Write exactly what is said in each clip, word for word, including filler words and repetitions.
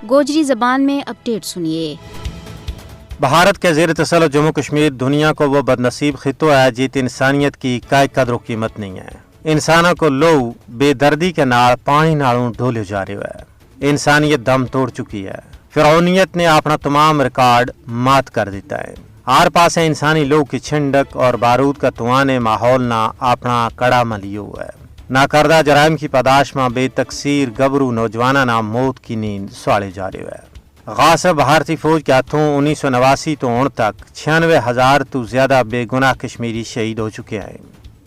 گوجری زبان میں اپڈیٹ سنیے۔ بھارت کے زیر تسلط جموں کشمیر دنیا کو وہ بدنصیب خطو ہے جت انسانیت کی کائے قدر و قیمت نہیں ہے۔ انساناں کو لوہ بے دردی کے نال پانی نالوں ڈھولیو جا رہیو ہے۔ انسانیت دم توڑ چکی ہے۔ فرعونیت نے اپنا تمام ریکارڈ مات کر دیتا ہے۔ ہر پاسے انسانی لوہ کی چھنڈک اور بارود کا توانے ماحول نا اپنا کڑا ما لیو ہے۔ ناکردہ جرائم کی پاداش ما بے تقصیر گبرو نوجواناں نا موت کی نیند سواڑے جا رہیو ہے۔ غاصب بھارتی فوج کے ہتھوں انیس سو نواسی تو ہن تک چھیانوے ہزار تو زیادہ بے گناہ کشمیری شہید ہو چکے ہیں۔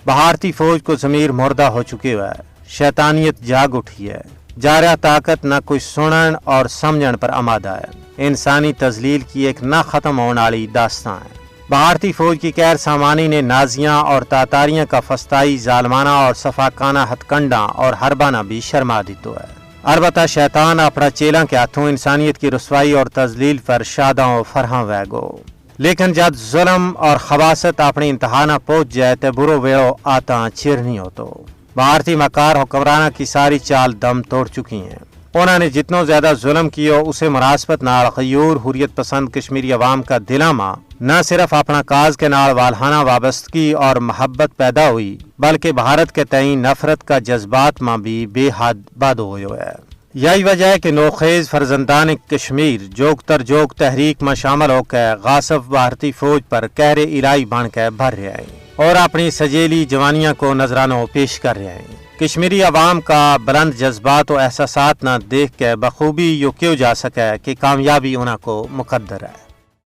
بھارتی فوج کو ضمیر مردہ ہو چکے ہوئے۔ شیطانیت جاگ اٹھی ہے۔ جاریا طاقت نہ کوئی سنن اور سمجھن پر آمادہ ہے۔ انسانی تذلیل کی ایک نہ ختم ہون آلی داستان ہے۔ بھارتی فوج کی غیر سامانی نے نازیاں اور تاتاریاں کا فستائی ظالمانہ اور صفاقانہ ہتھ کنڈاں اور حربانہ بھی شرما دیتو ہے۔ البتہ شیطان اپنا چیلاں کے ہتھوں انسانیت کی رسوائی اور تذلیل پر شاداں و فرحاں ویگو۔ لیکن جد ظلم اور خباثت اپنی انتہا نا پہنچ جائے تے برو ویڑو آتاں چیر نہیں ہوتو۔ بھارتی مکار حکمراناں کی ساری چال دم توڑ چکی ہیں۔ انہاں نے جتنو زیادہ ظلم کیو اسے مناسبت نال غیور حریت پسند کشمیری عوام کا دلاں ما نہ صرف اپنا کاز کے نال والہانہ وابستگی اور محبت پیدا ہوئی، بلکہ بھارت کے تئیں نفرت کا جذبات ما بھی بے حد بادو ہویو ہے۔ یہی وجہ ہے کہ نوخیز فرزندان کشمیر جوک تر جوک تحریک ما شامل ہو کے غاصب بھارتی فوج پر قہر الہی بن کے بھر رہیا ہیں اور اپنی سجیلی جوانیاں کو نذرانو پیش کر رہیا ہیں۔ کشمیری عوام کا بلند جذبات و احساسات نا دیکھ کے بخوبی یوہ کہیو جا سکے کہ کامیابی انہاں کو مقدر ہے۔